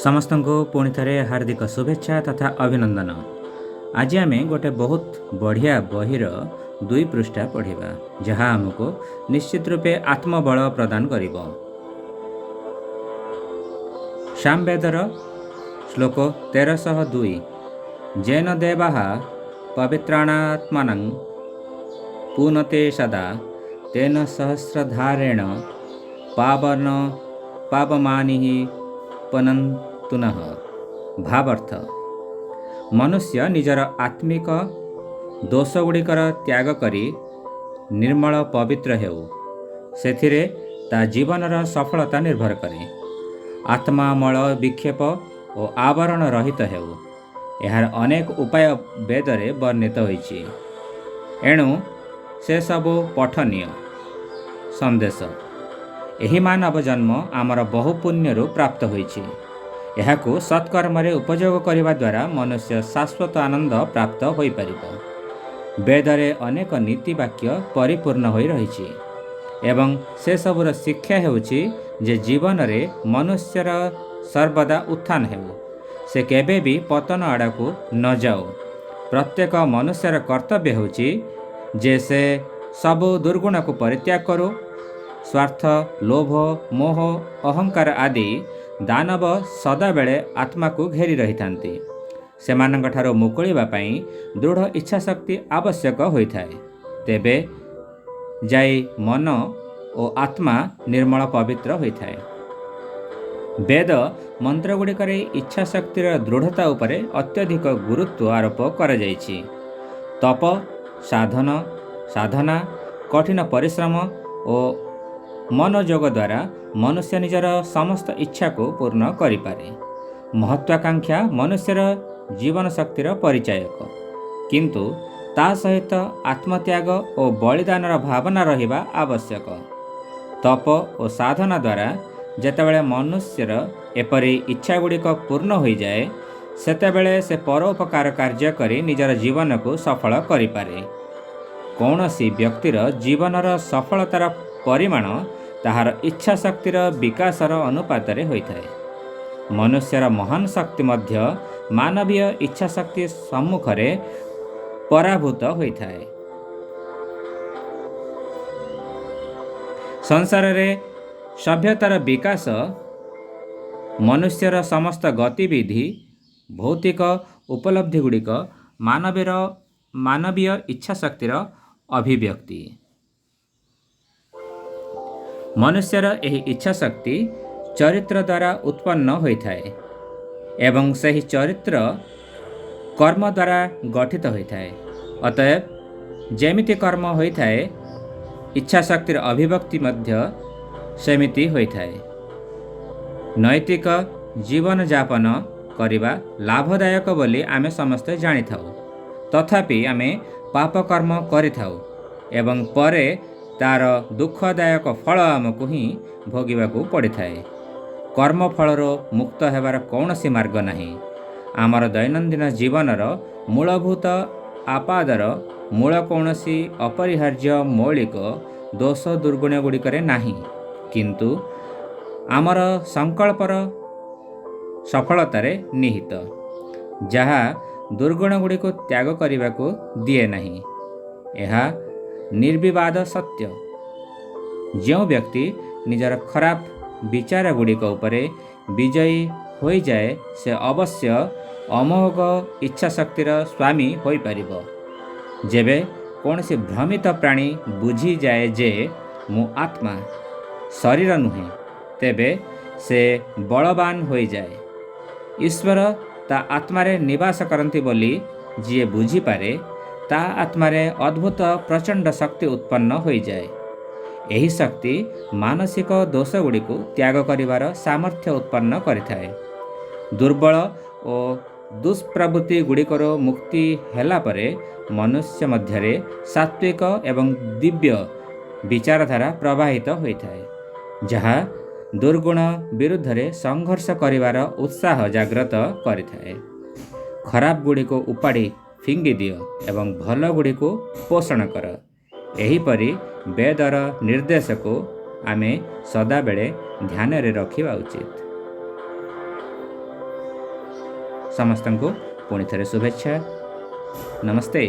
ସମସ୍ତଙ୍କୁ ପୁଣି ଥରେ ହାର୍ଦ୍ଦିକ ଶୁଭେଚ୍ଛା ତଥା ଅଭିନନ୍ଦନ। ଆଜି ଆମେ ଗୋଟେ ବହୁତ ବଢ଼ିଆ ବହିର 2 ପୃଷ୍ଠା ପଢ଼ିବା, ଯାହା ଆମକୁ ନିଶ୍ଚିତ ରୂପେ ଆତ୍ମବଳ ପ୍ରଦାନ କରିବ। ସାମବେଦର ଶ୍ଲୋକ 1302। ଯେନ ଦେବାଃ ପବିତ୍ରାଣାତ୍ମାନଂ ପୁନତେ ସଦା ତେନ ସହସ୍ରଧାରେଣ ପାବନ ପାବମାନିଃ ପନନ୍ତୁନଃ। ଭାବାର୍ଥ, ମନୁଷ୍ୟ ନିଜର ଆତ୍ମିକ ଦୋଷଗୁଡ଼ିକର ତ୍ୟାଗ କରି ନିର୍ମଳ ପବିତ୍ର ହେଉ, ସେଥିରେ ତା ଜୀବନର ସଫଳତା ନିର୍ଭର କରେ। ଆତ୍ମା ମଳ ବିକ୍ଷେପ ଓ ଆବରଣ ରହିତ ହେଉ। ଏହାର ଅନେକ ଉପାୟ ବେଦରେ ବର୍ଣ୍ଣିତ ହୋଇଛି, ଏଣୁ ସେସବୁ ପଠନୀୟ। ସନ୍ଦେଶ: ଏହି ମାନବ ଜନ୍ମ ଆମର ବହୁ ପୁଣ୍ୟରୁ ପ୍ରାପ୍ତ ହୋଇଛି। ଏହାକୁ ସତ୍କର୍ମରେ ଉପଯୋଗ କରିବା ଦ୍ୱାରା ମନୁଷ୍ୟ ଶାଶ୍ୱତ ଆନନ୍ଦ ପ୍ରାପ୍ତ ହୋଇପାରିବ। ବେଦରେ ଅନେକ ନୀତି ବାକ୍ୟ ପରିପୂର୍ଣ୍ଣ ହୋଇ ରହିଛି ଏବଂ ସେସବୁର ଶିକ୍ଷା ହେଉଛି ଯେ ଜୀବନରେ ମନୁଷ୍ୟର ସର୍ବଦା ଉତ୍ଥାନ ହେଉ, ସେ କେବେ ବି ପତନ ଆଡ଼କୁ ନଯାଉ। ପ୍ରତ୍ୟେକ ମନୁଷ୍ୟର କର୍ତ୍ତବ୍ୟ ହେଉଛି ଯେ ସେ ସବୁ ଦୁର୍ଗୁଣକୁ ପରିତ୍ୟାଗ କରୁ। ସ୍ୱାର୍ଥ, ଲୋଭ, ମୋହ, ଅହଙ୍କାର ଆଦି ଦାନବ ସଦାବେଳେ ଆତ୍ମାକୁ ଘେରି ରହିଥାନ୍ତି। ସେମାନଙ୍କଠାରୁ ମୁକୁଳିବା ପାଇଁ ଦୃଢ଼ ଇଚ୍ଛାଶକ୍ତି ଆବଶ୍ୟକ ହୋଇଥାଏ। ତେବେ ଯାଇ ମନ ଓ ଆତ୍ମା ନିର୍ମଳ ପବିତ୍ର ହୋଇଥାଏ। ବେଦ ମନ୍ତ୍ରଗୁଡ଼ିକରେ ଇଚ୍ଛାଶକ୍ତିର ଦୃଢ଼ତା ଉପରେ ଅତ୍ୟଧିକ ଗୁରୁତ୍ୱ ଆରୋପ କରାଯାଇଛି। ତପ, ସାଧନ, ସାଧନା, କଠିନ ପରିଶ୍ରମ ଓ ମନୋଯୋଗ ଦ୍ୱାରା ମନୁଷ୍ୟ ନିଜର ସମସ୍ତ ଇଚ୍ଛାକୁ ପୂର୍ଣ୍ଣ କରିପାରେ। ମହତ୍ୱାକାଂକ୍ଷା ମନୁଷ୍ୟର ଜୀବନ ଶକ୍ତିର ପରିଚାୟକ, କିନ୍ତୁ ତା ସହିତ ଆତ୍ମତ୍ୟାଗ ଓ ବଳିଦାନର ଭାବନା ରହିବା ଆବଶ୍ୟକ। ତପ ଓ ସାଧନା ଦ୍ୱାରା ଯେତେବେଳେ ମନୁଷ୍ୟର ଏପରି ଇଚ୍ଛାଗୁଡ଼ିକ ପୂର୍ଣ୍ଣ ହୋଇଯାଏ, ସେତେବେଳେ ସେ ପରୋପକାର କାର୍ଯ୍ୟ କରି ନିଜର ଜୀବନକୁ ସଫଳ କରିପାରେ। କୌଣସି ବ୍ୟକ୍ତିର ଜୀବନର ସଫଳତାର ପରିମାଣ ତାହାର ଇଚ୍ଛାଶକ୍ତିର ବିକାଶର ଅନୁପାତରେ ହୋଇଥାଏ। ମନୁଷ୍ୟର ମହାନ ଶକ୍ତି ମଧ୍ୟ ମାନବୀୟ ଇଚ୍ଛାଶକ୍ତି ସମ୍ମୁଖରେ ପରାଭୂତ ହୋଇଥାଏ। ସଂସାରରେ ସଭ୍ୟତାର ବିକାଶ, ମନୁଷ୍ୟର ସମସ୍ତ ଗତିବିଧି, ଭୌତିକ ଉପଲବ୍ଧିଗୁଡ଼ିକ ମାନବୀୟ ଇଚ୍ଛାଶକ୍ତିର ଅଭିବ୍ୟକ୍ତି। ମନୁଷ୍ୟର ଏହି ଇଚ୍ଛାଶକ୍ତି ଚରିତ୍ର ଦ୍ୱାରା ଉତ୍ପନ୍ନ ହୋଇଥାଏ ଏବଂ ସେହି ଚରିତ୍ର କର୍ମ ଦ୍ୱାରା ଗଠିତ ହୋଇଥାଏ। ଅତଏବ ଯେମିତି କର୍ମ ହୋଇଥାଏ, ଇଚ୍ଛାଶକ୍ତିର ଅଭିବ୍ୟକ୍ତି ମଧ୍ୟ ସେମିତି ହୋଇଥାଏ। ନୈତିକ ଜୀବନଯାପନ କରିବା ଲାଭଦାୟକ ବୋଲି ଆମେ ସମସ୍ତେ ଜାଣିଥାଉ। ତଥାପି ଆମେ ପାପକର୍ମ କରିଥାଉ ଏବଂ ପରେ ତା'ର ଦୁଃଖଦାୟକ ଫଳ ଆମକୁ ହିଁ ଭୋଗିବାକୁ ପଡ଼ିଥାଏ। କର୍ମଫଳରୁ ମୁକ୍ତ ହେବାର କୌଣସି ମାର୍ଗ ନାହିଁ। ଆମର ଦୈନନ୍ଦିନ ଜୀବନର ମୂଳଭୂତ ଆପାଦର ମୂଳ କୌଣସି ଅପରିହାର୍ଯ୍ୟ ମୌଳିକ ଦୋଷ ଦୁର୍ଗୁଣଗୁଡ଼ିକରେ ନାହିଁ, କିନ୍ତୁ ଆମର ସଂକଳ୍ପର ସଫଳତାରେ ନିହିତ, ଯାହା ଦୁର୍ଗୁଣଗୁଡ଼ିକୁ ତ୍ୟାଗ କରିବାକୁ ଦିଏ ନାହିଁ। ଏହା ନିର୍ବିବାଦ ସତ୍ୟ। ଯେଉଁ ବ୍ୟକ୍ତି ନିଜର ଖରାପ ବିଚାରଗୁଡ଼ିକ ଉପରେ ବିଜୟୀ ହୋଇଯାଏ, ସେ ଅବଶ୍ୟ ଅମୋଘ ଇଚ୍ଛାଶକ୍ତିର ସ୍ୱାମୀ ହୋଇପାରିବ। ଯେବେ କୌଣସି ଭ୍ରମିତ ପ୍ରାଣୀ ବୁଝିଯାଏ ଯେ ମୁଁ ଆତ୍ମା, ଶରୀର ନୁହେଁ, ତେବେ ସେ ବଳବାନ ହୋଇଯାଏ। ଈଶ୍ୱର ତା ଆତ୍ମାରେ ନିବାସ କରନ୍ତି ବୋଲି ଯିଏ ବୁଝିପାରେ, ତା ଆତ୍ମାରେ ଅଦ୍ଭୁତ ପ୍ରଚଣ୍ଡ ଶକ୍ତି ଉତ୍ପନ୍ନ ହୋଇଯାଏ। ଏହି ଶକ୍ତି ମାନସିକ ଦୋଷଗୁଡ଼ିକୁ ତ୍ୟାଗ କରିବାର ସାମର୍ଥ୍ୟ ଉତ୍ପନ୍ନ କରିଥାଏ। ଦୁର୍ବଳ ଓ ଦୁଷ୍ପ୍ରବୃତ୍ତି ଗୁଡ଼ିକରୁ ମୁକ୍ତି ହେଲା ପରେ ମନୁଷ୍ୟ ମଧ୍ୟରେ ସାତ୍ତ୍ୱିକ ଏବଂ ଦିବ୍ୟ ବିଚାରଧାରା ପ୍ରବାହିତ ହୋଇଥାଏ, ଯାହା ଦୁର୍ଗୁଣ ବିରୁଦ୍ଧରେ ସଂଘର୍ଷ କରିବାର ଉତ୍ସାହ ଜାଗ୍ରତ କରିଥାଏ। ଖରାପ ଗୁଡ଼ିକୁ ଉପାଡ଼ି ଫିଙ୍ଗି ଦିଅ ଏବଂ ଭଲ ଗୁଡ଼ିକୁ ପୋଷଣ କର। ଏହିପରି ବେଦର ନିର୍ଦ୍ଦେଶକୁ ଆମେ ସଦାବେଳେ ଧ୍ୟାନରେ ରଖିବା ଉଚିତ। ସମସ୍ତଙ୍କୁ ପୁଣି ଥରେ ଶୁଭେଚ୍ଛା। ନମସ୍ତେ।